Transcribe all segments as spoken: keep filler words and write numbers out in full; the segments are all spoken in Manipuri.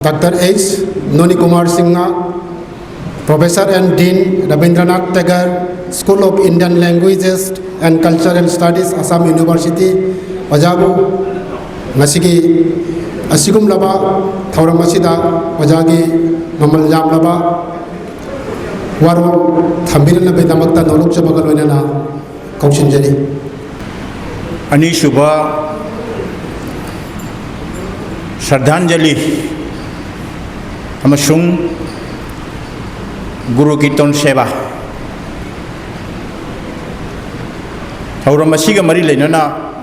Doctor H Noni Kumar Singha, Professor and Dean Rabindranath Tagore School of Indian Languages and Cultural Studies, Assam University, ꯑꯣꯖꯥꯕꯨ ꯉꯁꯤꯒꯤ ꯑꯁꯤꯒꯨꯝꯂꯕ ꯊꯧꯔꯝ ꯑꯁꯤꯗ ꯑꯣꯖꯥꯒꯤ ꯃꯃꯜ ꯌꯥꯝꯂꯕ ꯋꯥꯔꯣꯜ ꯊꯝꯕꯤꯔꯛꯅꯕꯒꯤꯗꯃꯛꯇ ꯅꯣꯂꯨꯛꯆꯕꯒ ꯂꯣꯏꯅꯅ ꯀꯧꯁꯤꯟꯖꯔꯤ꯫ ꯑꯅꯤꯁꯨꯕ ꯁ꯭ꯔꯗꯥꯟꯖꯂꯤ ꯑꯃꯁꯨꯡ ꯒꯨꯔꯨ ꯀꯤꯔꯇꯟ ꯁꯦꯕꯥ ꯊꯧꯔꯝ ꯑꯁꯤꯒ ꯃꯔꯤ ꯂꯩꯅꯅ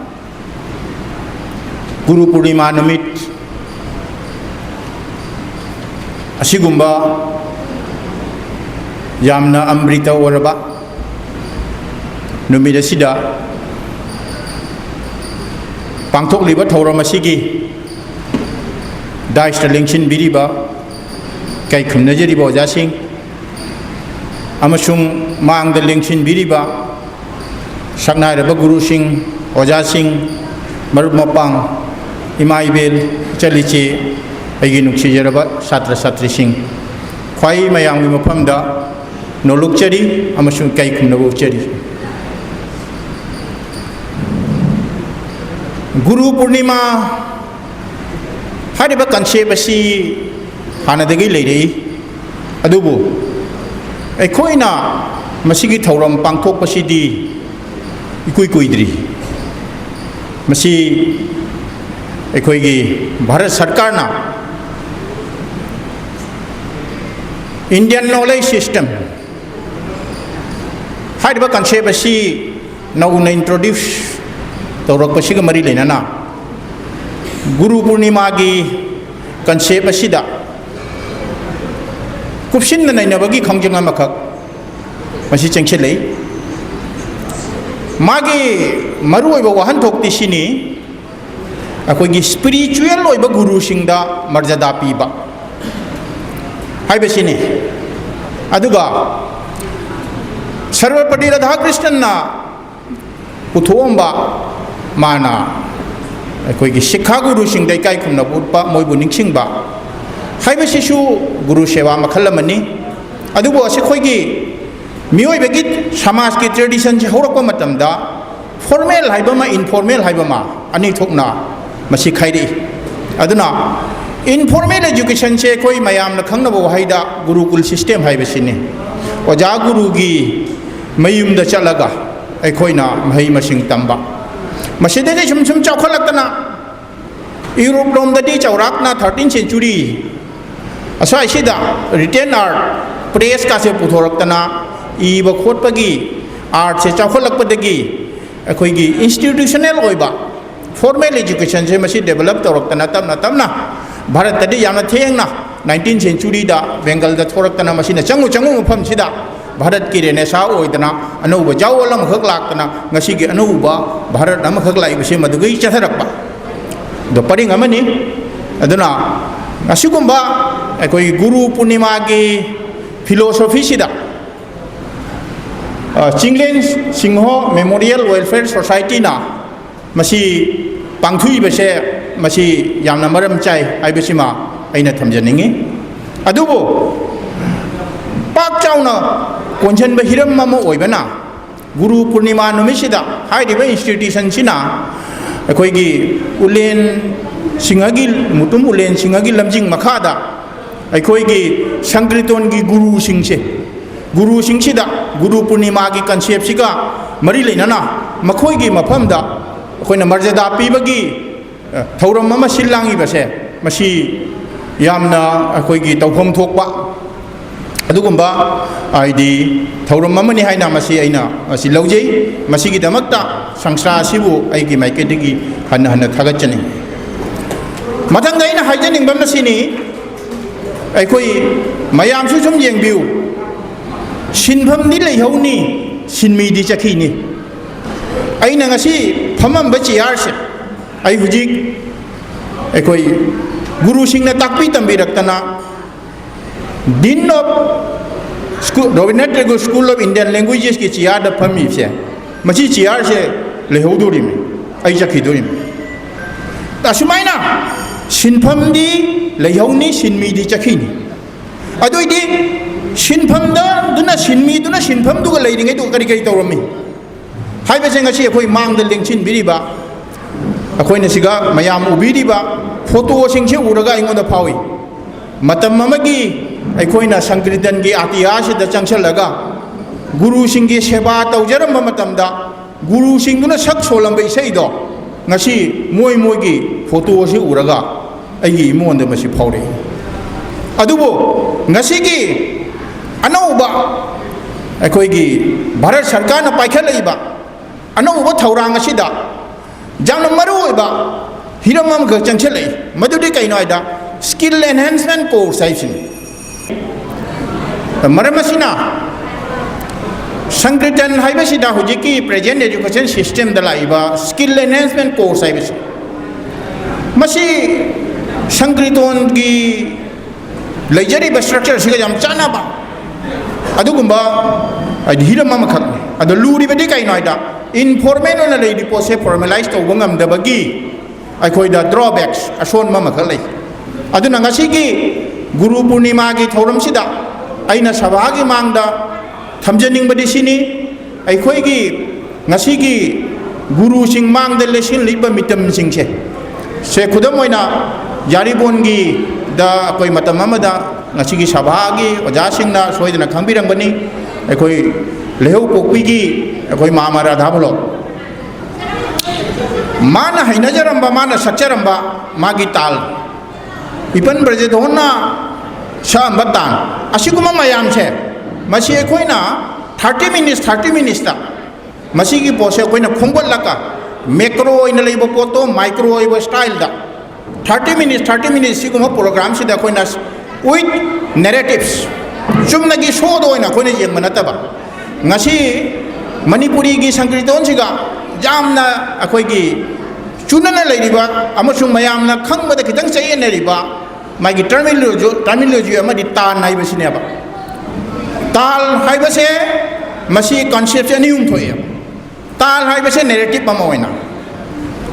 ꯒꯨꯔꯨ ꯄꯨꯔꯅꯤꯃꯥ ꯅꯨꯃꯤꯠ ꯑꯁꯤꯒꯨꯝꯕ ꯌꯥꯝꯅ ꯑꯃ꯭ꯔꯤꯇ ꯑꯣꯏꯔꯕ ꯅꯨꯃꯤꯠ ꯑꯁꯤꯗ ꯄꯥꯡꯊꯣꯛꯂꯤꯕ ꯊꯧꯔꯝ ꯑꯁꯤꯒꯤ ꯗꯥꯏꯁꯇ ꯂꯦꯡꯁꯤꯟꯕꯤꯔꯤꯕ ꯏꯀꯥꯏ ꯈꯨꯝꯅꯖꯔꯤꯕ ꯑꯣꯖꯥꯁꯤꯡ ꯑꯃꯁꯨꯡ ꯃꯥꯡꯗ ꯂꯦꯡꯁꯤꯟꯕꯤꯔꯤꯕ ꯁꯛꯅꯥꯏꯔꯕ ꯒꯨꯔꯨꯁꯤꯡ, ꯑꯣꯖꯥꯁꯤꯡ, ꯃꯔꯨꯞ ꯃꯄꯥꯡ, ꯏꯃꯥ ꯏꯕꯦꯜ, ꯏꯆꯜ ꯏꯆꯦ, ꯑꯩꯒꯤ ꯅꯨꯡꯁꯤꯖꯔꯕ ꯁꯥꯇ꯭ꯔ ꯁꯥꯇ꯭ꯔꯤꯁꯤꯡ, ꯈ꯭ꯋꯥꯏ ꯃꯌꯥꯝꯒꯤ ꯃꯐꯝꯗ ꯅꯣꯂꯨꯛꯆꯔꯤ ꯑꯃꯁꯨꯡ ꯏꯀꯥꯏ ꯈꯨꯝꯅꯕ ꯎꯠꯆꯔꯤ꯫ ꯒꯨꯔꯨ ꯄꯨꯔꯅꯤꯃꯥ ꯍꯥꯏꯔꯤꯕ ꯀꯟꯁꯦꯞ ꯑꯁꯤ ꯍꯥꯟꯅꯗꯒꯤ ꯂꯩꯔꯛꯏ꯫ ꯑꯗꯨꯕꯨ ꯑꯩꯈꯣꯏꯅ ꯃꯁꯤꯒꯤ ꯊꯧꯔꯝ ꯄꯥꯡꯊꯣꯛꯄꯁꯤꯗꯤ ꯏꯀꯨꯏ ꯀꯨꯏꯗ꯭ꯔꯤ꯫ ꯃꯁꯤ ꯑꯩꯈꯣꯏꯒꯤ ꯚꯥꯔꯠ ꯁꯔꯀꯥꯔꯅ Indian Knowledge System ꯍꯥꯏꯔꯤꯕ ꯀꯟꯁꯦꯞ ꯑꯁꯤ ꯅꯧꯅ ꯏꯟꯇ꯭ꯔꯣꯗ꯭ꯌꯨꯁ ꯇꯧꯔꯛꯄꯁꯤꯒ ꯃꯔꯤ ꯂꯩꯅꯅ ꯒꯨꯔꯨ ꯄꯨꯔꯅꯤꯃꯥꯒꯤ ꯀꯟꯁꯦꯞ ꯑꯁꯤꯗ ꯀꯨꯞꯁꯤꯟꯅ ꯅꯩꯅꯕꯒꯤ ꯈꯣꯡꯖꯪ ꯑꯃꯈꯛ ꯃꯁꯤ ꯆꯪꯁꯤꯜꯂꯛꯏ꯫ ꯃꯥꯒꯤ ꯃꯔꯨꯑꯣꯏꯕ ꯋꯥꯍꯟꯊꯣꯛꯇꯤ ꯁꯤꯅꯤ, ꯑꯩꯈꯣꯏꯒꯤ ꯁ꯭ꯄꯤꯔꯤꯆꯨꯋꯦꯜ ꯑꯣꯏꯕ ꯒꯨꯔꯨꯁꯤꯡꯗ ꯃꯔꯖꯗꯥ ꯄꯤꯕ ꯍꯥꯏꯕꯁꯤꯅꯤ꯫ ꯑꯗꯨꯒ ꯁꯔꯕꯄꯜꯂꯤ ꯔꯥꯙꯥꯀ꯭ꯔꯤꯁꯅꯟꯅ ꯄꯨꯊꯣꯛꯑꯝꯕ, ꯃꯥꯅ ꯑꯩꯈꯣꯏꯒꯤ ꯁꯤꯈꯥ ꯒꯨꯔꯨꯁꯤꯡꯗ ꯏꯀꯥꯏ ꯈꯨꯝꯅꯕ ꯎꯠꯄ, ꯃꯣꯏꯕꯨ ꯅꯤꯡꯁꯤꯡꯕ, ꯍꯥꯏꯕꯁꯤꯁꯨ ꯒꯨꯔꯨ ꯁꯦꯕꯥ ꯃꯈꯜ ꯑꯃꯅꯤ꯫ ꯑꯗꯨꯕꯨ ꯑꯁꯤ ꯑꯩꯈꯣꯏꯒꯤ ꯃꯤꯑꯣꯏꯕꯒꯤ ꯁꯃꯥꯖꯀꯤ ꯇ꯭ꯔꯦꯗꯤꯁꯟꯁꯤ ꯍꯧꯔꯛꯄ ꯃꯇꯝꯗ ꯐꯣꯔꯃꯦꯜ ꯍꯥꯏꯕ ꯑꯃ, ꯏꯟꯐꯣꯔꯃꯦꯜ ꯍꯥꯏꯕ ꯑꯃ, ꯑꯅꯤ ꯊꯣꯛꯅ ꯃꯁꯤ ꯈꯥꯏꯔꯛꯏ꯫ ꯑꯗꯨꯅ ꯏꯟꯐꯣꯔꯃꯦꯜ ꯑꯦꯖꯨꯀꯦꯁꯟꯁꯦ ꯑꯩꯈꯣꯏ ꯃꯌꯥꯝꯅ ꯈꯪꯅꯕ ꯋꯥꯍꯩꯗ ꯒꯨꯔꯨꯀꯨꯜ ꯁꯤꯁꯇꯦꯝ ꯍꯥꯏꯕꯁꯤꯅꯤ꯫ ꯑꯣꯖꯥ ꯒꯨꯔꯨꯒꯤ ꯃꯌꯨꯝꯗ ꯆꯠꯂꯒ ꯑꯩꯈꯣꯏꯅ ꯃꯍꯩ ꯃꯁꯤꯡ ꯇꯝꯕ꯫ ꯃꯁꯤꯗꯒꯤ ꯁꯨꯝ ꯁꯨꯝ ꯆꯥꯎꯈꯠꯂꯛꯇꯅ ꯌꯨꯔꯣꯞ ꯂꯣꯝꯗꯗꯤ ꯆꯥꯎꯔꯥꯛꯅ ꯊꯥꯔꯇꯤꯟ ꯁꯦꯟꯆꯨꯔꯤ ꯑꯁ꯭ꯋꯥꯏꯁꯤꯗ ꯔꯤꯇꯦꯟ ꯑꯥꯔꯠ, ꯄ꯭ꯔꯦꯁꯀꯥꯁꯦ ꯄꯨꯊꯣꯔꯛꯇꯅ ꯏꯕ ꯈꯣꯠꯄꯒꯤ ꯑꯥꯔꯠꯁꯦ ꯆꯥꯎꯈꯠꯂꯛꯄꯗꯒꯤ ꯑꯩꯈꯣꯏꯒꯤ ꯏꯟꯁꯇꯤꯇ꯭ꯌꯨꯁꯅꯦꯜ ꯑꯣꯏꯕ ꯐꯣꯔꯃꯦꯜ ꯑꯦꯖꯨꯀꯦꯁꯟꯁꯦ ꯃꯁꯤ ꯗꯦꯕꯂꯞ ꯇꯧꯔꯛꯇꯅ ꯇꯞꯅ ꯇꯞꯅ ꯚꯥꯔꯠꯇꯗꯤ ꯌꯥꯝꯅ ꯊꯦꯡꯅ ꯅꯥꯏꯟꯇꯤꯟ ꯁꯦꯟꯆꯨꯔꯤꯗ ꯕꯦꯡꯒꯜꯗ ꯊꯣꯔꯛꯇꯅ ꯃꯁꯤꯅ ꯆꯪꯉꯨ ꯆꯪꯉꯨ ꯃꯐꯝꯁꯤꯗ ꯚꯥꯔꯠꯀꯤ ꯔꯦꯅꯦꯁꯥ ꯑꯣꯏꯗꯅ ꯑꯅꯧꯕ ꯖꯥꯋꯣꯜ ꯑꯃꯈꯛ ꯂꯥꯛꯇꯅ ꯉꯁꯤꯒꯤ ꯑꯅꯧꯕ ꯚꯥꯔꯠ ꯑꯃꯈꯛ ꯂꯥꯛꯏꯕꯁꯤ ꯃꯗꯨꯒꯤ ꯆꯠꯊꯔꯛꯄ ꯑꯗꯣ ꯄꯔꯤꯡ ꯑꯃꯅꯤ꯫ ꯑꯗꯨꯅ ꯑꯁꯤꯒꯨꯝꯕ ꯑꯩꯈꯣꯏ ꯒꯨꯔꯨ ꯄꯨꯔꯅꯤꯃꯥꯒꯤ ꯐꯤꯂꯣꯁꯣꯐꯤꯁꯤꯗ, ꯑ, ꯆꯤꯡꯂꯦꯟ ꯁꯤꯡꯍꯣ ꯃꯦꯃꯣꯔꯤꯌꯦꯜ ꯋꯦꯜꯐꯤꯌꯔ ꯁꯣꯁꯥꯏꯇꯤꯅ ꯃꯁꯤ ꯄꯥꯡꯊꯣꯛꯏꯕꯁꯦ, ꯃꯁꯤ ꯌꯥꯝꯅ ꯃꯔꯝ ꯆꯥꯏ ꯍꯥꯏꯕꯁꯤꯃ ꯑꯩꯅ ꯊꯝꯖꯅꯤꯡꯉꯤ꯫ ꯑꯗꯨꯕꯨ ꯄꯥꯛ ꯆꯥꯎꯅ ꯀꯣꯟꯁꯤꯟꯕ ꯍꯤꯔꯝ ꯑꯃ ꯑꯣꯏꯕꯅ, ꯒꯨꯔꯨ ꯄꯨꯔꯅꯤꯃꯥ ꯅꯨꯃꯤꯠꯁꯤꯗ ꯍꯥꯏꯔꯤꯕ ꯏꯟꯁꯇꯤꯇ꯭ꯌꯨꯁꯟꯁꯤꯅ ꯑꯩꯈꯣꯏꯒꯤ ꯎꯂꯦꯟ ꯁꯤꯡꯍꯒꯤ, ꯃꯨꯇꯨꯝ ꯎꯂꯦꯟ ꯁꯤꯡꯍꯒꯤ ꯂꯝꯖꯤꯡ ꯃꯈꯥꯗ ꯑꯩꯈꯣꯏꯒꯤ ꯁꯪꯀ꯭ꯔꯤꯇꯣꯟꯒꯤ ꯒꯨꯔꯨꯁꯤꯡꯁꯦ, ꯒꯨꯔꯨꯁꯤꯡꯁꯤꯗ ꯒꯨꯔꯨ ꯄꯨꯔꯅꯤꯃꯥꯒꯤ ꯀꯟꯁꯦꯞꯁꯤꯒ ꯃꯔꯤ ꯂꯩꯅꯅ ꯃꯈꯣꯏꯒꯤ ꯃꯐꯝꯗ ꯑꯩꯈꯣꯏꯅ ꯃꯔꯖꯗꯥ ꯄꯤꯕꯒꯤ, ꯑ, ꯊꯧꯔꯝ ꯑꯃ ꯁꯤꯜ ꯂꯥꯡꯉꯤꯕꯁꯦ, ꯃꯁꯤ ꯌꯥꯝꯅ ꯑꯩꯈꯣꯏꯒꯤ ꯇꯧꯐꯝ ꯊꯣꯛꯄ ꯑꯗꯨꯒꯨꯝꯕ, ꯍꯥꯏꯗꯤ, ꯊꯧꯔꯝ ꯑꯃꯅꯤ ꯍꯥꯏꯅ ꯃꯁꯤ ꯑꯩꯅ ꯃꯁꯤ ꯂꯧꯖꯩ꯫ ꯃꯁꯤꯒꯤꯗꯃꯛꯇ ꯁꯪꯁꯊꯥ ꯑꯁꯤꯕꯨ ꯑꯩꯒꯤ ꯃꯥꯏꯀꯩꯗꯒꯤ ꯍꯟꯅ ꯍꯟꯅ ꯊꯥꯒꯠꯆꯅꯤꯡꯏ꯫ ꯃꯊꯪꯗ ꯑꯩꯅ ꯍꯥꯏꯖꯅꯤꯡꯕ ꯑꯃꯁꯤꯅꯤ, ꯑꯩꯈꯣꯏ ꯃꯌꯥꯝꯁꯨ ꯁꯨꯝ ꯌꯦꯡꯕꯤꯌꯨ, ꯁꯤꯟꯐꯝꯗꯤ ꯂꯩꯍꯧꯅꯤ, ꯁꯤꯟꯃꯤꯗꯤ ꯆꯠꯈꯤꯅꯤ꯫ ꯑꯩꯅ ꯉꯁꯤ ꯐꯝꯃꯝꯕ ꯆꯤꯌꯥꯔꯁꯦ ꯑꯩ ꯍꯧꯖꯤꯛ ꯑꯩꯈꯣꯏ ꯒꯨꯔꯨꯁꯤꯡꯅ ꯇꯥꯛꯄꯤ ꯇꯝꯕꯤꯔꯛꯇꯅ Dean of School, Rabindranath Tagore School of Indian Languages ꯀꯤ ꯆꯤꯌꯥꯔꯗ ꯐꯝꯃꯤꯕꯁꯦ, ꯃꯁꯤ ꯆꯤꯌꯥꯔꯁꯦ ꯂꯩꯍꯧꯗꯣꯔꯤꯃꯤ, ꯑꯩ ꯆꯠꯈꯤꯗꯣꯔꯤꯃꯤ꯫ ꯑꯁꯨꯃꯥꯏꯅ ꯁꯤꯟꯐꯝꯗꯤ ꯂꯩꯍꯧꯅꯤ, ꯁꯤꯟꯃꯤꯗꯤ ꯆꯠꯈꯤꯅꯤ꯫ ꯑꯗꯨꯏꯗꯤ ꯁꯤꯟꯐꯝꯗ ꯑꯗꯨꯅ, ꯁꯤꯟꯃꯤꯗꯨꯅ ꯁꯤꯟꯐꯝꯗꯨꯒ ꯂꯩꯔꯤꯉꯩꯗꯨꯒ ꯀꯔꯤ ꯀꯔꯤ ꯇꯧꯔꯝꯃꯤ ꯍꯥꯏꯕꯁꯦ ꯉꯁꯤ ꯑꯩꯈꯣꯏ ꯃꯥꯡꯗ ꯂꯦꯡꯁꯤꯟꯕꯤꯔꯤꯕ, ꯑꯩꯈꯣꯏꯅ ꯁꯤꯒ ꯃꯌꯥꯝ ꯎꯕꯤꯔꯤꯕ ꯐꯣꯇꯣꯁꯤꯡꯁꯦ ꯎꯔꯒ ꯑꯩꯉꯣꯟꯗ ꯐꯥꯎꯏ꯫ ꯃꯇꯝ ꯑꯃꯒꯤ ꯑꯩꯈꯣꯏꯅ ꯁꯪꯀ꯭ꯔꯤꯇꯟꯒꯤ ꯑꯇꯤꯌꯥꯁꯤꯗ ꯆꯪꯁꯤꯜꯂꯒ ꯒꯨꯔꯨꯁꯤꯡꯒꯤ ꯁꯦꯕꯥ ꯇꯧꯖꯔꯝꯕ ꯃꯇꯝꯗ, ꯒꯨꯔꯨꯁꯤꯡꯗꯨꯅ ꯁꯛ ꯁꯣꯜꯂꯝꯕ ꯏꯁꯩꯗꯣ ꯉꯁꯤ ꯃꯣꯏ ꯃꯣꯏꯒꯤ ꯐꯣꯇꯣ ꯑꯁꯤ ꯎꯔꯒ ꯑꯩꯒꯤ ꯏꯃꯨꯡꯗ ꯃꯁꯤ ꯐꯥꯎꯔꯛꯏ꯫ ꯑꯗꯨꯕꯨ ꯉꯁꯤꯒꯤ ꯑꯅꯧꯕ ꯑꯩꯈꯣꯏꯒꯤ ꯚꯥꯔꯠ ꯁꯔꯀꯥꯔꯅ ꯄꯥꯏꯈꯠꯂꯛꯏꯕ ꯑꯅꯧꯕ ꯊꯧꯔꯥꯡ ꯑꯁꯤꯗ ꯌꯥꯝꯅ ꯃꯔꯨ ꯑꯣꯏꯕ ꯍꯤꯔꯝ ꯑꯃꯈꯛ ꯆꯪꯁꯤꯜꯂꯛꯏ꯫ ꯃꯗꯨꯗꯤ ꯀꯩꯅꯣ ꯍꯥꯏꯗ, skill enhancement course ꯍꯥꯏꯁꯤꯅꯤ꯫ ꯃꯔꯝ ꯑꯁꯤꯅ, ꯁꯪꯀ꯭ꯔꯤꯇꯟ ꯍꯥꯏꯕꯁꯤꯗ ꯍꯧꯖꯤꯛꯀꯤ present education system ꯗ ꯂꯥꯛꯏꯕ skill enhancement course ꯍꯥꯏꯕꯁꯤ, ꯃꯁꯤ ꯁꯪꯀ꯭ꯔꯤꯇꯣꯟꯒꯤ ꯂꯩꯖꯔꯤꯕ structure ꯁꯤꯒ ꯌꯥꯝ ꯆꯥꯟꯅꯕ ꯑꯗꯨꯒꯨꯝꯕ ꯍꯥꯏꯗꯤ ꯍꯤꯔꯝ ꯑꯃꯈꯛꯅꯤ꯫ ꯑꯗꯣ ꯂꯨꯔꯤꯕꯗꯤ ꯀꯩꯅꯣ ꯍꯥꯏꯗ, informal ꯑꯣꯏꯅ ꯂꯩꯔꯤꯕ ꯄꯣꯠꯁꯦ formalize ꯇꯧꯕ ꯉꯝꯗꯕꯒꯤ ꯑꯩꯈꯣꯏꯗ drawbacks, ꯑꯁꯣꯟꯕ ꯑꯃꯈꯛ ꯂꯩ꯫ ꯑꯗꯨꯅ ꯉꯁꯤꯒꯤ ꯒꯨꯔꯨ ꯄꯨꯔꯅꯤꯃꯥꯒꯤ ꯊꯧꯔꯝꯁꯤꯗ ꯑꯩꯅ ꯁꯚꯥꯒꯤ ꯃꯥꯡꯗ ꯊꯝꯖꯅꯤꯡꯕꯗꯤ ꯁꯤꯅꯤ, ꯑꯩꯈꯣꯏꯒꯤ ꯉꯁꯤꯒꯤ ꯒꯨꯔꯨꯁꯤꯡ ꯃꯥꯡꯗ ꯂꯦꯞꯁꯤꯜꯂꯤꯕ ꯃꯤꯇꯝꯁꯤꯡꯁꯦ, ꯁꯦ ꯈꯨꯗꯝ ꯑꯣꯏꯅ ꯌꯥꯔꯤꯕꯣꯟꯒꯤꯗ ꯑꯩꯈꯣꯏ ꯃꯇꯝ ꯑꯃꯗ ꯉꯁꯤꯒꯤ ꯁꯚꯥꯒꯤ ꯑꯣꯖꯥꯁꯤꯡꯅ ꯁꯣꯏꯗꯅ ꯈꯪꯕꯤꯔꯝꯒꯅꯤ, ꯑꯩꯈꯣꯏ ꯂꯩꯍꯧꯄꯣꯛꯄꯤꯒꯤ ꯑꯩꯈꯣꯏ ꯃꯥꯃ ꯔꯥꯙꯥ ꯚꯂꯣ, ꯃꯥꯅ ꯍꯩꯅꯖꯔꯝꯕ, ꯃꯥꯅ ꯁꯛꯆꯔꯝꯕ ꯃꯥꯒꯤ ꯇꯥꯜ, ꯏꯄꯟ ꯕ꯭ꯔꯖꯙꯣꯟꯅ ꯁꯛꯑꯝꯕ ꯇꯥꯜ, ꯑꯁꯤꯒꯨꯝꯕ ꯃꯌꯥꯝꯁꯦ, ꯃꯁꯤ ꯑꯩꯈꯣꯏꯅ thirty minutes, thirty minutes ꯇ ꯃꯁꯤꯒꯤ ꯄꯣꯠꯁꯦ ꯑꯩꯈꯣꯏꯅ ꯈꯣꯝꯒꯠꯂꯒ, macro ꯑꯣꯏꯅ ꯂꯩꯕ ꯄꯣꯠꯇꯣ micro ꯑꯣꯏꯕ style ꯗ thirty minutes, thirty minutes ꯁꯤꯒꯨꯝꯕ program ꯁꯤꯗ ꯑꯩꯈꯣꯏꯅ with narratives, ꯆꯨꯝꯅꯒꯤ show ꯗ ꯑꯣꯏꯅ ꯑꯩꯈꯣꯏꯅ ꯌꯦꯡꯕ ꯅꯠꯇꯕ, ꯉꯁꯤ ꯃꯅꯤꯄꯨꯔꯤꯒꯤ ꯁꯪꯀ꯭ꯔꯤꯇꯣꯟꯁꯤꯒ ꯌꯥꯝꯅ ꯑꯩꯈꯣꯏꯒꯤ ꯆꯨꯅꯅ ꯂꯩꯔꯤꯕ ꯑꯃꯁꯨꯡ ꯃꯌꯥꯝꯅ ꯈꯪꯕꯗ ꯈꯤꯇꯪ ꯆꯌꯦꯠꯅꯔꯤꯕ ꯃꯥꯒꯤ terminology, terminology ꯑꯃꯗꯤ ꯇꯥꯟ ꯍꯥꯏꯕꯁꯤꯅꯦꯕ꯫ ꯇꯥꯜ ꯍꯥꯏꯕꯁꯦ ꯃꯁꯤ concept ꯁꯦ ꯑꯅꯤ ꯑꯍꯨꯝ ꯊꯣꯛꯑꯦꯕ꯫ ꯇꯥꯜ ꯍꯥꯏꯕꯁꯦ narrative ꯑꯃ ꯑꯣꯏꯅ,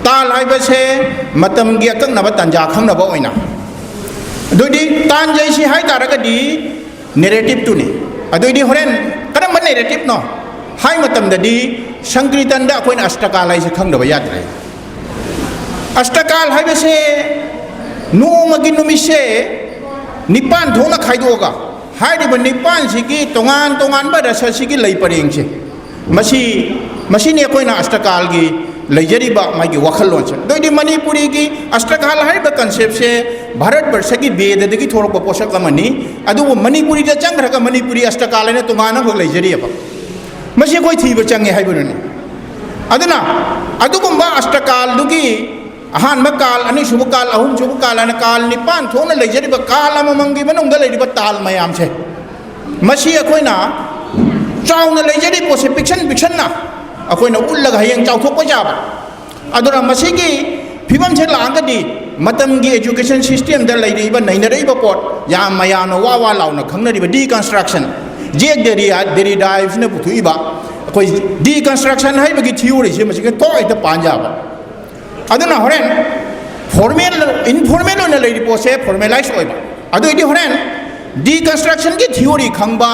ꯇꯥꯜ ꯍꯥꯏꯕꯁꯦ ꯃꯇꯝꯒꯤ ꯑꯀꯛꯅꯕ ꯇꯥꯟꯖꯥ ꯈꯪꯅꯕ ꯑꯣꯏꯅ, ꯑꯗꯨꯗꯤ ꯇꯥꯟꯖꯩꯁꯤ ꯍꯥꯏ ꯇꯥꯔꯒꯗꯤ ꯅꯦꯔꯦꯇꯤꯞꯇꯨꯅꯤ꯫ ꯑꯗꯨꯏꯗꯤ ꯍꯣꯔꯦꯟ ꯀꯔꯝꯕ ꯅꯦꯔꯦꯇꯤꯞꯅꯣ ꯍꯥꯏ ꯃꯇꯝꯗꯗꯤ ꯁꯪꯀ꯭ꯔꯤꯇꯟꯗ ꯑꯩꯈꯣꯏꯅ ꯑꯁꯇꯀꯥꯜ ꯍꯥꯏꯁꯦ ꯈꯪꯗꯕ ꯌꯥꯗ꯭ꯔꯦ꯫ ꯑꯁꯇꯀꯥꯜ ꯍꯥꯏꯕꯁꯦ ꯅꯣꯡꯃꯒꯤ ꯅꯨꯃꯤꯠꯁꯦ ꯅꯤꯄꯥꯟ ꯊꯣꯛꯅ ꯈꯥꯏꯗꯣꯛꯑꯒ ꯍꯥꯏꯔꯤꯕ ꯅꯤꯄꯥꯟꯁꯤꯒꯤ ꯇꯣꯉꯥꯟ ꯇꯣꯉꯥꯟꯕ ꯔꯁꯁꯤꯒꯤ ꯂꯩ ꯄꯔꯦꯡꯁꯦ, ꯃꯁꯤ, ꯃꯁꯤꯅꯤ ꯑꯩꯈꯣꯏꯅ ꯑꯁꯇꯀꯥꯜꯒꯤ ꯂꯩꯖꯔꯤꯕ ꯃꯥꯒꯤ ꯋꯥꯈꯜꯂꯣꯟꯁꯦ꯫ ꯑꯗꯨ ꯑꯣꯏꯗꯤ ꯃꯅꯤꯄꯨꯔꯤꯒꯤ ꯑꯁꯇꯀꯥꯜ ꯍꯥꯏꯔꯤꯕ ꯀꯟꯁꯦꯞꯁꯦ ꯚꯥꯔꯠꯕꯔꯁꯒꯤ ꯕꯦꯗꯗꯒꯤ ꯊꯣꯔꯛꯄ ꯄꯣꯠꯁꯛ ꯑꯃꯅꯤ꯫ ꯑꯗꯨꯕꯨ ꯃꯅꯤꯄꯨꯔꯤꯗ ꯆꯪꯈ꯭ꯔꯒ ꯃꯅꯤꯄꯨꯔꯤ ꯑꯁꯇꯀꯥꯜ ꯍꯥꯏꯅ ꯇꯣꯉꯥꯟꯅ ꯑꯃꯈꯛ ꯂꯩꯖꯔꯤꯑꯕ꯫ ꯃꯁꯤ ꯑꯩꯈꯣꯏ ꯊꯤꯕ ꯆꯪꯉꯦ ꯍꯥꯏꯕꯗꯨꯅꯤ꯫ ꯑꯗꯨꯅ ꯑꯗꯨꯒꯨꯝꯕ ꯑꯁꯇꯀꯥꯜꯗꯨꯒꯤ ꯑꯍꯥꯟꯕ ꯀꯥꯜ, ꯑꯅꯤꯁꯨꯕ ꯀꯥꯜ, ꯑꯍꯨꯝꯁꯨꯕ ꯀꯥꯜ ꯍꯥꯏꯅ ꯀꯥꯜ ꯅꯤꯄꯥꯟ ꯊꯣꯛꯅ ꯂꯩꯖꯔꯤꯕ ꯀꯥꯜ ꯑꯃꯃꯝꯒꯤ ꯃꯅꯨꯡꯗ ꯂꯩꯔꯤꯕ ꯇꯥꯜ ꯃꯌꯥꯝꯁꯦ, ꯃꯁꯤ ꯑꯩꯈꯣꯏꯅ ꯆꯥꯎꯅ ꯂꯩꯖꯔꯤꯕ ꯄꯣꯠꯁꯦ ꯄꯤꯛꯁꯟ ꯄꯤꯛꯁꯟꯅ ꯑꯩꯈꯣꯏꯅ ꯎꯠꯂꯒ ꯍꯌꯦꯡ ꯆꯥꯎꯊꯣꯛꯄ ꯌꯥꯕ꯫ ꯑꯗꯨꯅ ꯃꯁꯤꯒꯤ ꯐꯤꯕꯝꯁꯦ ꯂꯥꯛꯑꯒꯗꯤ ꯃꯇꯝꯒꯤ education systemꯗ ꯂꯩꯔꯛꯏꯕ, ꯅꯩꯅꯔꯛꯏꯕ ꯄꯣꯠ, ꯌꯥꯝ ꯃꯌꯥꯝꯅ ꯋꯥ ꯋꯥ ꯂꯥꯎꯅ ꯈꯪꯅꯔꯤꯕ deconstruction, ꯖꯦꯛ ꯗꯦꯔꯤꯌꯥ, ꯗꯦꯔꯤꯗꯥ ꯍꯥꯏꯕꯁꯤꯅ ꯄꯨꯊꯣꯛꯏꯕ ꯑꯩꯈꯣꯏ deconstruction ꯍꯥꯏꯕꯒꯤ theoryꯁꯦ ꯃꯁꯤꯒ ꯊꯣꯛ ꯍꯦꯛꯇ ꯄꯥꯟ ꯌꯥꯕ꯫ ꯑꯗꯨꯅ ꯍꯣꯔꯦꯟ formal, informal ꯑꯣꯏꯅ ꯂꯩꯔꯤ ꯄꯣꯠꯁꯦ formalize ꯑꯣꯏꯕ꯫ ꯑꯗꯨ ꯑꯣꯏꯗꯤ ꯍꯣꯔꯦꯟ deconstructionꯒꯤ theory ꯈꯪꯕ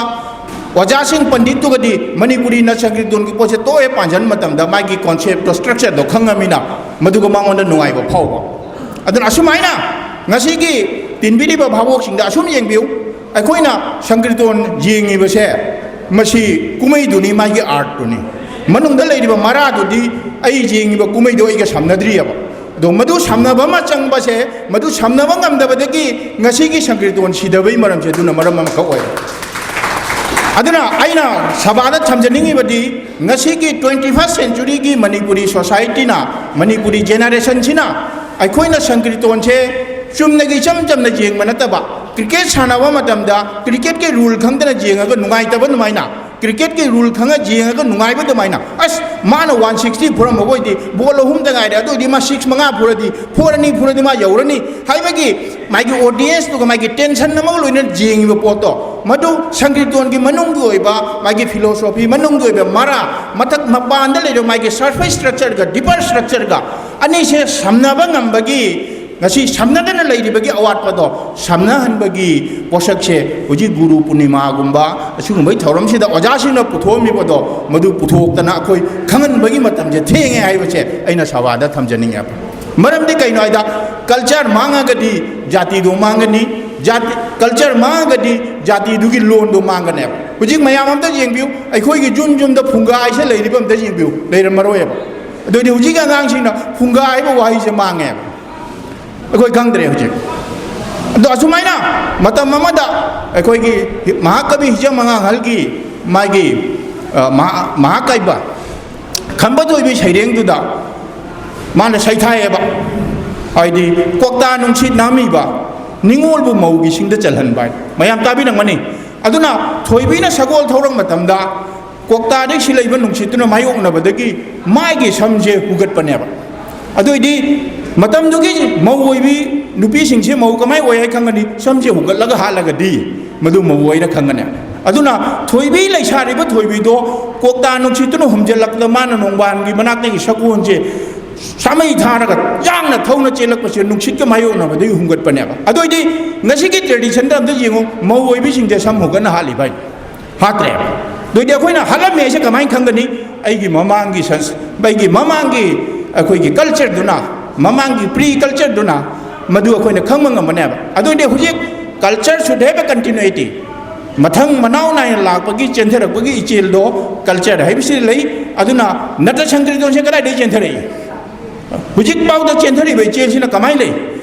ꯑꯣꯖꯥꯁꯤꯡ ꯄꯟꯗꯤꯠꯇꯨꯒꯗꯤ ꯃꯅꯤꯄꯨꯔꯤꯅ ꯁꯪꯀ꯭ꯔꯤꯇꯣꯟꯒꯤ ꯄꯣꯠꯁꯦ ꯇꯣꯛꯑꯦ ꯄꯥꯟꯖꯟ ꯃꯇꯝꯗ ꯃꯥꯒꯤ conceptꯇꯣ, structureꯗꯣ ꯈꯪꯉꯃꯤꯅ ꯃꯗꯨꯒ ꯃꯉꯣꯟꯗ ꯅꯨꯡꯉꯥꯏꯕ ꯐꯥꯎꯕ꯫ ꯑꯗꯨꯅ ꯑꯁꯨꯃꯥꯏꯅ ꯉꯁꯤꯒꯤ ꯇꯤꯟꯕꯤꯔꯤꯕ ꯚꯥꯕꯣꯛꯁꯤꯡꯗ ꯑꯁꯨꯝ ꯌꯦꯡꯕꯤꯌꯨ, ꯑꯩꯈꯣꯏꯅ ꯁꯪꯀ꯭ꯔꯤꯇꯣꯟ ꯌꯦꯡꯉꯤꯕꯁꯦ ꯃꯁꯤ ꯀꯨꯝꯍꯩꯗꯨꯅꯤ, ꯃꯥꯒꯤ artꯇꯨꯅꯤ꯫ ꯃꯅꯨꯡꯗ ꯂꯩꯔꯤꯕ ꯃꯔꯥꯗꯨꯗꯤ ꯑꯩ ꯌꯦꯡꯉꯤꯕ ꯀꯨꯝꯍꯩꯗꯣ ꯑꯩꯒ ꯁꯝꯅꯗ꯭ꯔꯤꯑꯕ꯫ ꯑꯗꯣ ꯃꯗꯨ ꯁꯝꯅꯕ ꯑꯃ ꯆꯪꯕꯁꯦ, ꯃꯗꯨ ꯁꯝꯅꯕ ꯉꯝꯗꯕꯗꯒꯤ ꯉꯁꯤꯒꯤ ꯁꯪꯀ꯭ꯔꯤꯇꯣꯟ ꯁꯤꯗꯕꯩ ꯃꯔꯝꯁꯦ ꯑꯗꯨꯅ ꯃꯔꯝ ꯑꯃꯈꯛ ꯑꯣꯏ꯫ ꯑꯗꯨꯅ ꯑꯩꯅ ꯁꯚꯥꯗ ꯊꯝꯖꯅꯤꯡꯉꯤꯕꯗꯤ ꯉꯁꯤꯒꯤ twenty first centuryꯒꯤ ꯃꯅꯤꯄꯨꯔꯤ societyꯅ, ꯃꯅꯤꯄꯨꯔꯤ generationꯁꯤꯅ ꯑꯩꯈꯣꯏꯅ ꯁꯪꯀ꯭ꯔꯤꯇꯣꯟꯁꯦ ꯆꯨꯝꯅꯒꯤ ꯏꯆꯝ ꯆꯝꯅ ꯌꯦꯡꯕ ꯅꯠꯇꯕ, cricket ꯁꯥꯟꯅꯕ ꯃꯇꯝꯗ cricketꯀꯤ rule ꯈꯪꯗꯅ ꯌꯦꯡꯉꯒ ꯅꯨꯡꯉꯥꯏꯇꯕ ꯑꯗꯨꯃꯥꯏꯅ, cricketꯀꯤ rule ꯈꯪꯉ ꯌꯦꯡꯉꯒ ꯅꯨꯡꯉꯥꯏꯕ ꯑꯗꯨꯃꯥꯏꯅ, ꯑꯁ, ꯃꯥꯅ one sixty ꯐꯨꯔꯝꯕ ꯑꯣꯏꯗꯤ ball ꯑꯍꯨꯝꯗ ꯉꯥꯏꯔꯦ, ꯑꯗꯨ ꯑꯣꯏꯗꯤ ꯃꯥ six ꯃꯉꯥ ꯐꯨꯔꯗꯤ, four ꯑꯅꯤ ꯐꯨꯔꯗꯤ ꯃꯥ ꯌꯧꯔꯅꯤ ꯍꯥꯏꯕꯒꯤ ꯃꯥꯒꯤ audienceꯇꯨꯒ ꯃꯥꯒꯤ tension ꯑꯃꯒ ꯂꯣꯏꯅꯅ ꯌꯦꯡꯉꯤꯕ ꯄꯣꯠꯇꯣ, ꯃꯗꯨ ꯁꯪꯀ꯭ꯔꯤꯇꯣꯟꯒꯤ ꯃꯅꯨꯡꯒꯤ ꯑꯣꯏꯕ ꯃꯥꯒꯤ philosophy, ꯃꯅꯨꯡꯒꯤ ꯑꯣꯏꯕ ꯃꯔꯥ, ꯃꯊꯛ ꯃꯄꯥꯟꯗ ꯂꯩꯔꯤꯕ ꯃꯥꯒꯤ surface structureꯒ deeper structureꯒ ꯑꯅꯤꯁꯦ ꯁꯝꯅꯕ ꯉꯝꯕꯒꯤ ꯉꯁꯤ ꯁꯝꯅꯗꯅ ꯂꯩꯔꯤꯕꯒꯤ ꯑꯋꯥꯠꯄꯗꯣ ꯁꯝꯅꯍꯟꯕꯒꯤ ꯄꯣꯠꯁꯛꯁꯦ ꯍꯧꯖꯤꯛ ꯒꯨꯔꯨ ꯄꯨꯔꯅꯤꯃꯥꯒꯨꯝꯕ ꯑꯁꯤꯒꯨꯝꯕꯒꯤ ꯊꯧꯔꯝꯁꯤꯗ ꯑꯣꯖꯥꯁꯤꯡꯅ ꯄꯨꯊꯣꯛꯑꯝꯃꯤꯕꯗꯣ, ꯃꯗꯨ ꯄꯨꯊꯣꯛꯇꯅ ꯑꯩꯈꯣꯏ ꯈꯪꯍꯟꯕꯒꯤ ꯃꯇꯝꯁꯦ ꯊꯦꯡꯉꯦ ꯍꯥꯏꯕꯁꯦ ꯑꯩꯅ ꯁꯚꯥꯗ ꯊꯝꯖꯅꯤꯡꯉꯦꯕ꯫ ꯃꯔꯝꯗꯤ ꯀꯩꯅꯣ ꯍꯥꯏꯗ, ꯀꯜꯆꯔ ꯃꯥꯡꯉꯒꯗꯤ ꯖꯥꯇꯤꯗꯣ ꯃꯥꯡꯒꯅꯤ, ꯖꯥꯇꯤ, ꯀꯜꯆꯔ ꯃꯥꯡꯉꯒꯗꯤ ꯖꯥꯇꯤꯗꯨꯒꯤ ꯂꯣꯟꯗꯣ ꯃꯥꯡꯒꯅꯦꯕ꯫ ꯍꯧꯖꯤꯛ ꯃꯌꯥꯝ ꯑꯝꯇ ꯌꯦꯡꯕꯤꯌꯨ, ꯑꯩꯈꯣꯏꯒꯤ ꯌꯨꯝ ꯌꯨꯝꯗ ꯐꯨꯡꯒꯥ ꯍꯥꯏꯁꯦ ꯂꯩꯔꯤꯕ ꯑꯝꯇ ꯌꯦꯡꯕꯤꯌꯨ, ꯂꯩꯔꯝꯃꯔꯣꯏꯕ꯫ ꯑꯗꯨꯗꯤ ꯍꯧꯖꯤꯛ ꯑꯉꯥꯡꯁꯤꯡꯅ ꯐꯨꯡꯒꯥ ꯍꯥꯏꯕ ꯋꯥꯍꯩꯁꯦ ꯃꯥꯡꯉꯦꯕ꯫ ꯑꯩꯈꯣꯏ ꯈꯪꯗ꯭ꯔꯦ ꯍꯧꯖꯤꯛ꯫ ꯑꯗꯣ ꯑꯁꯨꯃꯥꯏꯅ ꯃꯇꯝ ꯑꯃꯗ ꯑꯩꯈꯣꯏꯒꯤ ꯃꯍꯥꯀꯕꯤ ꯍꯤꯖꯝ ꯑꯉꯥꯡꯍꯜꯒꯤ ꯃꯥꯒꯤ, ꯑ, ꯃꯍꯥ-, ꯃꯍꯥꯀꯥꯏꯕ ꯈꯝꯕ ꯊꯣꯏꯕꯤ ꯁꯩꯔꯦꯡꯗꯨꯗ ꯃꯥꯅ ꯁꯩꯊꯥꯏꯌꯦꯕ꯫ ꯍꯥꯏꯗꯤ, ꯀ꯭ꯋꯥꯛꯇꯥ ꯅꯨꯡꯁꯤꯠ ꯅꯥꯝꯃꯤꯕ ꯅꯤꯉꯣꯜꯕꯨ ꯃꯧꯒꯤ ꯁꯤꯡꯗ ꯆꯜꯍꯟꯕ ꯍꯥꯏ꯫ ꯃꯌꯥꯝ ꯇꯥꯕꯤꯔꯝꯒꯅꯤ꯫ ꯑꯗꯨꯅ ꯊꯣꯏꯕꯤꯅ ꯁꯒꯣꯜ ꯊꯧꯔꯛ ꯃꯇꯝꯗ ꯀ꯭ꯋꯥꯛꯇꯥꯗꯒꯤ ꯁꯤꯜꯂꯛꯏꯕ ꯅꯨꯡꯁꯤꯠꯇꯨꯅ ꯃꯥꯌꯣꯛꯅꯕꯗꯒꯤ ꯃꯥꯒꯤ ꯁꯝꯁꯦ ꯍꯨꯒꯠꯄꯅꯦꯕ꯫ ꯑꯗꯨꯑꯣꯏꯗꯤ ꯃꯇꯝꯗꯨꯒꯤ ꯃꯧ ꯑꯣꯏꯕꯤ ꯅꯨꯄꯤꯁꯤꯡꯁꯦ ꯃꯧ ꯀꯃꯥꯏꯅ ꯑꯣꯏ ꯍꯥꯏ ꯈꯪꯒꯅꯤ? ꯁꯝꯁꯦ ꯍꯨꯒꯠꯂꯒ ꯍꯥꯠꯂꯒꯗꯤ ꯃꯗꯨ ꯃꯧ ꯑꯣꯏꯅ ꯈꯪꯒꯅꯤ꯫ ꯑꯗꯨꯅ ꯊꯣꯏꯕꯤ, ꯂꯩꯁꯥꯔꯤꯕ ꯊꯣꯏꯕꯤꯗꯣ ꯀ꯭ꯋꯥꯛꯇꯥ ꯅꯨꯡꯁꯤꯠꯇꯨꯅ ꯍꯨꯝꯖꯤꯜꯂꯛꯄꯗ ꯃꯥꯅ ꯅꯣꯡꯕꯥꯟꯒꯤ ꯃꯅꯥꯛꯇꯒꯤ ꯁꯒꯣꯜꯁꯦ ꯁꯥꯃꯩ ꯊꯥꯔꯒ ꯌꯥꯡꯅ ꯊꯧꯅ ꯆꯦꯜꯂꯛꯄꯁꯦ ꯅꯨꯡꯁꯤꯠꯀ ꯃꯥꯌꯣꯛꯅꯕꯗꯒꯤ ꯍꯨꯝꯒꯠꯄꯅꯦꯕ꯫ ꯑꯗꯨꯑꯣꯏꯗꯤ ꯉꯁꯤꯒꯤ ꯇ꯭ꯔꯦꯗꯤꯁꯟꯗ ꯑꯝꯇ ꯌꯦꯡꯉꯨ, ꯃꯧ ꯑꯣꯏꯕꯤꯁꯤꯡꯁꯦ ꯁꯝ ꯍꯨꯒꯠꯅ ꯍꯥꯠꯂꯤꯕ ꯍꯥꯏꯅꯤ꯫ ꯍꯥꯠꯇ꯭ꯔꯦꯕ꯫ ꯑꯗꯨꯏꯗꯤ ꯑꯩꯈꯣꯏꯅ ꯍꯥꯠꯂꯝꯃꯦ ꯍꯥꯏꯁꯦ ꯀꯃꯥꯏꯅ ꯈꯪꯒꯅꯤ? ꯑꯩꯒꯤ ꯃꯃꯥꯡꯒꯤ ꯁꯟꯁ-, ꯑꯩꯒꯤ ꯃꯃꯥꯡꯒꯤ ꯑꯩꯈꯣꯏꯒꯤ ꯀꯜꯆꯔꯗꯨꯅ, ꯃꯃꯥꯡꯒꯤ ꯄ꯭ꯔꯤ ꯀꯜꯆꯔꯗꯨꯅ ꯃꯗꯨ ꯑꯩꯈꯣꯏꯅ ꯈꯪꯕ ꯉꯝꯕꯅꯦꯕ꯫ ꯑꯗꯨꯏꯗꯤ ꯍꯧꯖꯤꯛ culture should have a continuity꯫ ꯃꯊꯪ ꯃꯅꯥꯎ ꯅꯥꯏꯅ ꯂꯥꯛꯄꯒꯤ, ꯆꯦꯟꯊꯔꯛꯄꯒꯤ ꯏꯆꯦꯜꯗꯣ ꯀꯜꯆꯔ ꯍꯥꯏꯕꯁꯤ ꯂꯩ꯫ ꯑꯗꯨꯅ ꯅꯠꯇ ꯁꯪꯀ꯭ꯔꯤꯇꯣꯟꯁꯦ ꯀꯗꯥꯏꯗꯒꯤ ꯆꯦꯟꯊꯔꯛꯏ? ꯍꯧꯖꯤꯛꯐꯥꯎꯗ ꯆꯦꯟꯊꯔꯤꯕ ꯏꯆꯦꯜꯁꯤꯅ ꯀꯃꯥꯏꯅ ꯂꯩ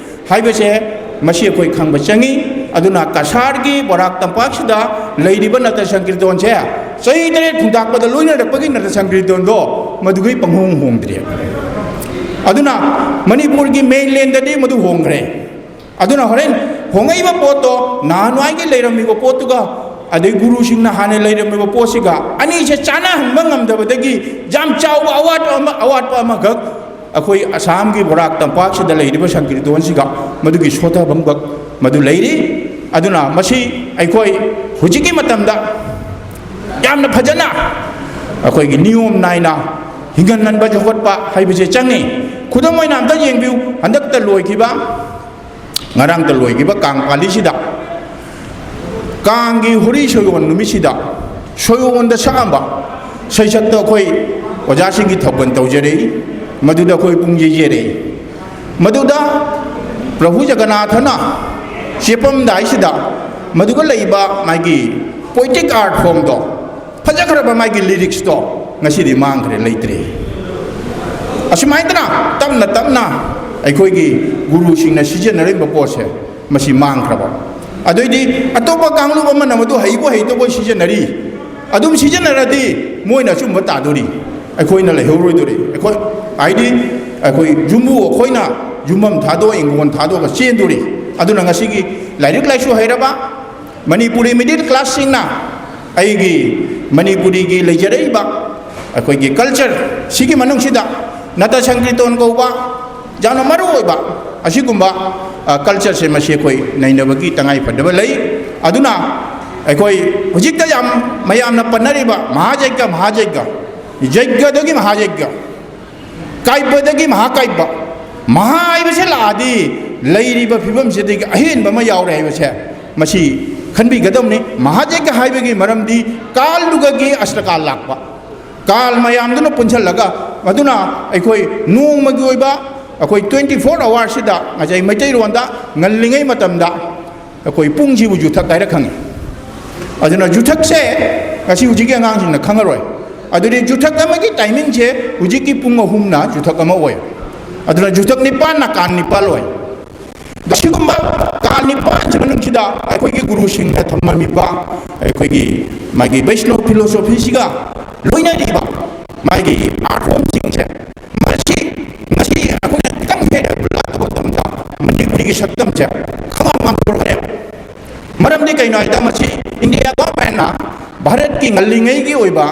ꯍꯥꯏꯕꯁꯦ ꯃꯁꯤ ꯑꯩꯈꯣꯏ ꯈꯪꯕ ꯆꯪꯉꯤ꯫ ꯑꯗꯨꯅ ꯀꯁꯥꯔꯒꯤ ꯕꯣꯔꯥꯛ ꯇꯝꯄꯥꯛꯁꯤꯗ ꯂꯩꯔꯤꯕ ꯅꯠꯇ ꯁꯪꯀ꯭ꯔꯤꯇꯣꯟꯁꯦ ꯆꯍꯤ ꯇꯔꯦꯠ ꯈꯨꯟꯇꯥꯛꯄꯗ ꯂꯣꯏꯅꯔꯛꯄꯒꯤ ꯅꯠꯇ ꯁꯪꯀ꯭ꯔꯤꯇꯣꯟꯗꯣ ꯃꯗꯨꯒꯤ ꯄꯪꯍꯣꯡ ꯍꯣꯡꯗ꯭ꯔꯤ꯫ ꯑꯗꯨꯅ ꯃꯅꯤꯄꯨꯔꯒꯤ ꯃꯦꯟꯂꯦꯟꯗꯗꯤ ꯃꯗꯨ ꯍꯣꯡꯈ꯭ꯔꯦ꯫ ꯑꯗꯨꯅ ꯍꯣꯔꯦꯟ ꯍꯣꯡꯉꯛꯏꯕ ꯄꯣꯠꯇꯣ ꯅꯍꯥꯟꯋꯥꯏꯒꯤ ꯂꯩꯔꯝꯃꯤꯕ ꯄꯣꯠꯇꯨꯒ ꯑꯗꯩ ꯒꯨꯔꯨꯁꯤꯡꯅ ꯍꯥꯟꯅ ꯂꯩꯔꯝꯃꯤꯕ ꯄꯣꯠꯁꯤꯒ ꯑꯅꯤꯁꯦ ꯆꯥꯟꯅꯍꯟꯕ ꯉꯝꯗꯕꯗꯒꯤ ꯌꯥꯝ ꯆꯥꯎꯕ ꯑꯋꯥꯠꯄ ꯑꯃ, ꯑꯋꯥꯠꯄ ꯑꯃꯈꯛ ꯑꯩꯈꯣꯏ ꯑꯁꯥꯝꯒꯤ ꯕꯣꯔꯥꯛ ꯇꯝꯄꯥꯛꯁꯤꯗ ꯂꯩꯔꯤꯕ ꯁꯪꯀ꯭ꯔꯤꯇꯣꯟꯁꯤꯒ ꯃꯗꯨꯒꯤ ꯁꯣꯊꯕ ꯑꯃꯈꯛ ꯃꯗꯨ ꯂꯩꯔꯤ꯫ ꯑꯗꯨꯅ ꯃꯁꯤ ꯑꯩꯈꯣꯏ ꯍꯧꯖꯤꯛꯀꯤ ꯃꯇꯝꯗ ꯌꯥꯝꯅ ꯐꯖꯅ ꯑꯩꯈꯣꯏꯒꯤ ꯅꯤꯌꯣꯝ ꯅꯥꯏꯅ ꯍꯤꯡꯍꯟꯍꯟꯕ ꯌꯣꯛꯈꯠꯄ ꯍꯥꯏꯕꯁꯦ ꯆꯪꯉꯤ꯫ ꯈꯨꯗꯝ ꯑꯣꯏꯅ ꯑꯝꯇ ꯌꯦꯡꯕꯤꯌꯨ, ꯍꯟꯗꯛꯇ ꯂꯣꯏꯈꯤꯕ, ꯉꯔꯥꯡꯇ ꯂꯣꯏꯈꯤꯕ ꯀꯥꯡ ꯄꯥꯜꯂꯤꯁꯤꯗ, ꯀꯥꯡꯒꯤ ꯍꯣꯔꯤ ꯁꯣꯌꯣꯟ ꯅꯨꯃꯤꯠꯁꯤꯗ ꯁꯣꯌꯣꯟꯗ ꯁꯛꯑꯝꯕ ꯁꯩꯁꯛꯇꯣ ꯑꯩꯈꯣꯏ ꯑꯣꯖꯥꯁꯤꯡꯒꯤ ꯊꯧꯒꯜ ꯇꯧꯖꯔꯛꯏ꯫ ꯃꯗꯨꯗ ꯑꯩꯈꯣꯏ ꯄꯨꯡ ꯌꯩꯖꯔꯛꯏ꯫ ꯃꯗꯨꯗ ꯄ꯭ꯔꯚꯨ ꯖꯒꯟꯅꯥꯊꯅ ꯆꯦꯞꯄꯝꯗꯥꯏꯁꯤꯗ ꯃꯗꯨꯒ ꯂꯩꯕ ꯃꯥꯒꯤ poetic art formꯗꯣ, ꯐꯖꯈ꯭ꯔꯕ ꯃꯥꯒꯤ lyricsꯇꯣ ꯉꯁꯤꯗꯤ ꯃꯥꯡꯈ꯭ꯔꯦ, ꯂꯩꯇ꯭ꯔꯦ꯫ ꯑꯁꯨꯃꯥꯏꯅ ꯇꯞꯅ ꯇꯞꯅ ꯑꯩꯈꯣꯏꯒꯤ ꯒꯨꯔꯨꯁꯤꯡꯅ ꯁꯤꯖꯤꯟꯅꯔꯤꯕ ꯄꯣꯠꯁꯦ ꯃꯁꯤ ꯃꯥꯡꯈ꯭ꯔꯕ꯫ ꯑꯗꯨꯏꯗꯤ ꯑꯇꯣꯞꯄ ꯀꯥꯡꯂꯨꯞ ꯑꯃꯅ ꯃꯗꯨ ꯍꯩꯕꯣꯏ ꯍꯩꯇꯕꯣꯏ ꯁꯤꯖꯤꯟꯅꯔꯤ꯫ ꯑꯗꯨꯝ ꯁꯤꯖꯤꯟꯅꯔꯗꯤ ꯃꯣꯏꯅ ꯑꯆꯨꯝꯕ ꯇꯥꯗꯣꯔꯤ, ꯑꯩꯈꯣꯏꯅ ꯂꯩꯍꯧꯔꯣꯏꯗꯣꯔꯤ꯫ ꯑꯩꯈꯣꯏ, ꯍꯥꯏꯗꯤ, ꯑꯩꯈꯣꯏ ꯌꯨꯝꯕꯨ ꯑꯩꯈꯣꯏꯅ ꯌꯨꯝꯐꯝ ꯊꯥꯗꯣꯛꯑ, ꯏꯪꯈꯣꯜ ꯊꯥꯗꯣꯛꯑꯒ ꯆꯦꯟꯗꯣꯔꯤ꯫ ꯑꯗꯨꯅ ꯉꯁꯤꯒꯤ ꯂꯥꯏꯔꯤꯛ ꯂꯥꯏꯁꯨ ꯍꯩꯔꯕ ꯃꯅꯤꯄꯨꯔꯤ middle classꯁꯤꯡꯅ ꯑꯩꯒꯤ ꯃꯅꯤꯄꯨꯔꯤꯒꯤ ꯂꯩꯖꯔꯛꯏꯕ ꯑꯩꯈꯣꯏꯒꯤ culture ꯁꯤꯒꯤ ꯃꯅꯨꯡꯁꯤꯗ ꯅꯇ ꯁꯪꯀꯤꯔꯇꯣꯟ ꯀꯧꯕ ꯌꯥꯝꯅ ꯃꯔꯨ ꯑꯣꯏꯕ ꯑꯁꯤꯒꯨꯝꯕ, ꯑ, cultureꯁꯦ ꯃꯁꯤ ꯑꯩꯈꯣꯏ ꯅꯩꯅꯕꯒꯤ ꯇꯉꯥꯏ ꯐꯗꯕ ꯂꯩ꯫ ꯑꯗꯨꯅ ꯑꯩꯈꯣꯏ ꯍꯧꯖꯤꯛꯇ ꯌꯥꯝ ꯃꯌꯥꯝꯅ ꯄꯟꯅꯔꯤꯕ ꯃꯍꯥꯖꯩꯒ, ꯃꯍꯥꯖꯩꯒ, ꯖꯩꯒꯗꯒꯤ ꯃꯍꯥꯖꯩꯒ, ꯀꯥꯏꯕꯗꯒꯤ ꯃꯍꯥꯀꯥꯏꯕ, ꯃꯍꯥ ꯍꯥꯏꯕꯁꯦ ꯂꯥꯛꯑꯗꯤ ꯂꯩꯔꯤꯕ ꯐꯤꯕꯝꯁꯤꯗꯒꯤ ꯑꯍꯦꯟꯕ ꯑꯃ ꯌꯥꯎꯔꯦ ꯍꯥꯏꯕꯁꯦ ꯃꯁꯤ ꯈꯟꯕꯤꯒꯗꯕꯅꯤ꯫ ꯃꯍꯥꯖꯩꯒ ꯍꯥꯏꯕꯒꯤ ꯃꯔꯝꯗꯤ ꯀꯥꯜꯗꯨꯒꯒꯤ ꯑꯁꯇꯀꯥꯜ ꯂꯥꯛꯄ, ꯀꯥꯜ ꯃꯌꯥꯝꯗꯨꯅ ꯄꯨꯟꯁꯤꯜꯂꯒ, ꯑꯗꯨꯅ ꯑꯩꯈꯣꯏ ꯅꯣꯡꯃꯒꯤ ꯑꯣꯏꯕ, ꯑꯩꯈꯣꯏ twenty four hoursꯁꯤꯗ ꯉꯁꯥꯏ ꯃꯩꯇꯩꯔꯣꯟꯗ ꯉꯜꯂꯤꯉꯩ ꯃꯇꯝꯗ ꯑꯩꯈꯣꯏ ꯄꯨꯡꯁꯤꯕꯨ ꯌꯨꯊꯛ ꯍꯥꯏꯔ ꯈꯪꯉꯤ꯫ ꯑꯗꯨꯅ ꯌꯨꯊꯛꯁꯦ ꯉꯁꯤ ꯍꯧꯖꯤꯛꯀꯤ ꯑꯉꯥꯡꯁꯤꯡꯅ ꯈꯪꯉꯔꯣꯏ꯫ ꯑꯗꯨꯗꯤ ꯌꯨꯊꯛ ꯑꯃꯒꯤ timingꯁꯦ ꯍꯧꯖꯤꯛꯀꯤ ꯄꯨꯡ ꯑꯍꯨꯝꯅ ꯌꯨꯊꯛ ꯑꯃ ꯑꯣꯏ꯫ ꯑꯗꯨꯅ ꯌꯨꯊꯛ ꯅꯤꯄꯥꯟꯅ ꯀꯥꯟ ꯅꯤꯄꯥꯟ ꯑꯣꯏ꯫ ꯑꯁꯤꯒꯨꯝꯕ ꯀꯥꯟ ꯅꯤꯄꯥꯟꯁꯤ ꯃꯅꯨꯡꯁꯤꯗ ꯑꯩꯈꯣꯏꯒꯤ ꯒꯨꯔꯨꯁꯤꯡꯅ ꯊꯝꯂꯝꯃꯤꯕ ꯑꯩꯈꯣꯏꯒꯤ ꯃꯥꯒꯤ ꯕꯩꯁꯅꯣ philosophyꯁꯤꯒ ꯂꯣꯏꯅꯔꯤꯕ ꯃꯥꯒꯤ art formꯁꯤꯡꯁꯦ, ꯃꯁꯤ ꯉꯁꯤ ꯑꯩꯈꯣꯏꯅ ꯈꯤꯇꯪ ꯍꯦꯟꯅ ꯂꯥꯛꯄ ꯃꯇꯝꯗ ꯃꯅꯤꯄꯨꯔꯤꯒꯤ ꯁꯛꯇꯝꯁꯦ ꯈꯪꯃꯥꯡ ꯃꯥꯡꯊꯣꯔꯛꯀꯅꯦꯕ꯫ ꯃꯔꯝꯗꯤ ꯀꯩꯅꯣ ꯍꯥꯏꯗ, ꯃꯁꯤ India governmentꯅ ꯚꯥꯔꯠꯀꯤ ꯉꯜꯂꯤꯉꯩꯒꯤ ꯑꯣꯏꯕ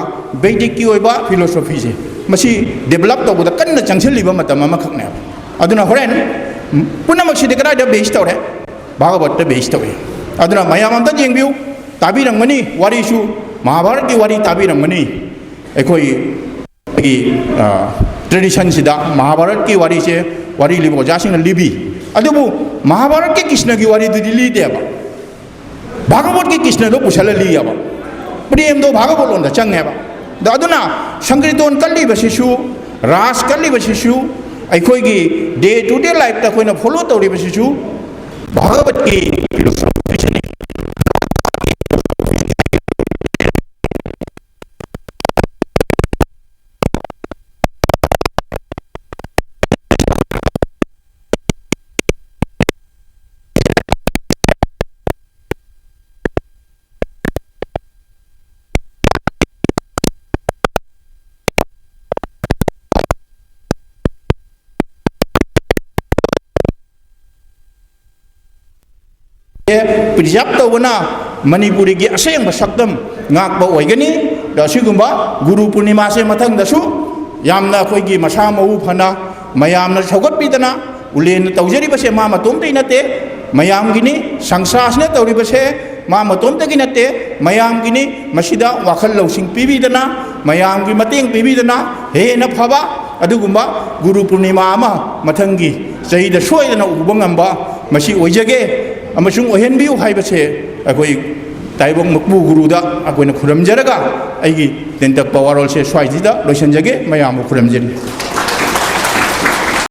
Vedicꯀꯤ ꯑꯣꯏꯕ philosophyꯁꯦ ꯃꯁꯤ develop ꯇꯧꯕꯗ ꯀꯟꯅ ꯆꯪꯁꯤꯜꯂꯤꯕ ꯃꯇꯝ ꯑꯃꯈꯛꯅꯦꯕ꯫ ꯑꯗꯨꯅ ꯍꯣꯔꯦꯟ ꯄꯨꯝꯅꯃꯛꯁꯤꯗꯤ ꯀꯗꯥꯏꯗ base ꯇꯧꯔꯦ? ꯚꯥꯒꯕꯠꯇ base ꯇꯧꯏ꯫ ꯑꯗꯨꯅ ꯃꯌꯥꯝ ꯑꯝꯇ ꯌꯦꯡꯕꯤꯌꯨ, ꯇꯥꯕꯤꯔꯝꯒꯅꯤ, ꯋꯥꯔꯤꯁꯨ ꯃꯍꯥꯚꯥꯔꯠꯀꯤ ꯋꯥꯔꯤ ꯇꯥꯕꯤꯔꯝꯒꯅꯤ꯫ ꯑꯩꯈꯣꯏ ꯑꯩꯈꯣꯏꯒꯤ, ꯑ, ꯇ꯭ꯔꯦꯗꯤꯁꯟꯁꯤꯗ ꯃꯍꯥꯚꯥꯔꯠꯀꯤ ꯋꯥꯔꯤꯁꯦ, ꯋꯥꯔꯤ ꯂꯤꯕ ꯑꯣꯖꯥꯁꯤꯡꯅ ꯂꯤꯕꯤ꯫ ꯑꯗꯨꯕꯨ ꯃꯍꯥꯚꯥꯔꯠꯀꯤ ꯀ꯭ꯔꯤꯁꯅꯒꯤ ꯋꯥꯔꯤꯗꯨꯗꯤ ꯂꯤꯗꯦꯕ꯫ ꯚꯥꯒꯕꯣꯠꯀꯤ ꯀ꯭ꯔꯤꯁꯅꯗꯣ ꯄꯨꯁꯜꯂ ꯂꯤꯌꯦꯕ꯫ ꯄ꯭ꯔꯦꯝꯗꯣ ꯚꯥꯒꯕꯣꯠ ꯂꯣꯟꯗ ꯆꯪꯉꯦꯕ꯫ ꯑꯗꯣ ꯑꯗꯨꯅ ꯁꯪꯀ꯭ꯔꯤꯇꯣꯟ ꯀꯠꯂꯤꯕꯁꯤꯁꯨ, ꯔꯥꯁ ꯀꯠꯂꯤꯕꯁꯤꯁꯨ, ꯑꯩꯈꯣꯏꯒꯤ ꯗꯦ ꯇꯨ ꯗꯦ ꯂꯥꯏꯐꯇ ꯑꯩꯈꯣꯏꯅ ꯐꯣꯂꯣ ꯇꯧꯔꯤꯕꯁꯤꯁꯨ ꯚꯥꯒꯕꯠꯀꯤ ꯐꯤꯂꯣꯁꯣꯐꯤꯁꯤꯅꯤ꯫ ꯄ꯭ꯔꯤꯖꯥꯕ ꯇꯧꯕꯅ ꯃꯅꯤꯄꯨꯔꯤꯒꯤ ꯑꯁꯦꯡꯕ ꯁꯛꯇꯝ ꯉꯥꯛꯄ ꯑꯣꯏꯒꯅꯤ꯫ ꯑꯗꯣ ꯑꯁꯤꯒꯨꯝꯕ ꯒꯨꯔꯨ ꯄꯨꯔꯅꯤꯃꯥꯁꯦ ꯃꯊꯪꯗꯁꯨ ꯌꯥꯝꯅ ꯑꯩꯈꯣꯏꯒꯤ ꯃꯁꯥ ꯃꯎ ꯐꯅ ꯃꯌꯥꯝꯅ ꯁꯧꯒꯠꯄꯤꯗꯅ ꯎꯂꯦꯟꯅ ꯇꯧꯖꯔꯤꯕꯁꯦ ꯃꯥ ꯃꯇꯣꯝꯇꯒꯤ ꯅꯠꯇꯦ, ꯃꯌꯥꯝꯒꯤꯅꯤ꯫ ꯁꯪꯁꯥꯁꯤꯅ ꯇꯧꯔꯤꯕꯁꯦ ꯃꯥ ꯃꯇꯣꯝꯇꯒꯤ ꯅꯠꯇꯦ, ꯃꯌꯥꯝꯒꯤꯅꯤ꯫ ꯃꯁꯤꯗ ꯋꯥꯈꯜ ꯂꯧꯁꯤꯡ ꯄꯤꯕꯤꯗꯅ, ꯃꯌꯥꯝꯒꯤ ꯃꯇꯦꯡ ꯄꯤꯕꯤꯗꯅ ꯍꯦꯟꯅ ꯐꯕ ꯑꯗꯨꯒꯨꯝꯕ ꯒꯨꯔꯨ ꯄꯨꯔꯅꯤꯃꯥ ꯑꯃ ꯃꯊꯪꯒꯤ ꯆꯍꯤꯗ ꯁꯣꯏꯗꯅ ꯎꯕ ꯉꯝꯕ ꯃꯁꯤ ꯑꯣꯏꯖꯒꯦ ꯑꯃꯁꯨꯡ ꯑꯣꯏꯍꯟꯕꯤꯌꯨ ꯍꯥꯏꯕꯁꯦ ꯑꯩꯈꯣꯏ ꯇꯥꯏꯕꯪ ꯃꯄꯨ ꯒꯨꯔꯨꯗ ꯑꯩꯈꯣꯏꯅ ꯈꯨꯔꯨꯝꯖꯔꯒ ꯑꯩꯒꯤ ꯇꯦꯟꯇꯛꯄ ꯋꯥꯔꯣꯜꯁꯦ ꯁ꯭ꯋꯥꯏꯁꯤꯗ ꯂꯣꯏꯁꯤꯟꯖꯒꯦ꯫ ꯃꯌꯥꯝꯕꯨ ꯈꯨꯔꯨꯝꯖꯔꯤ꯫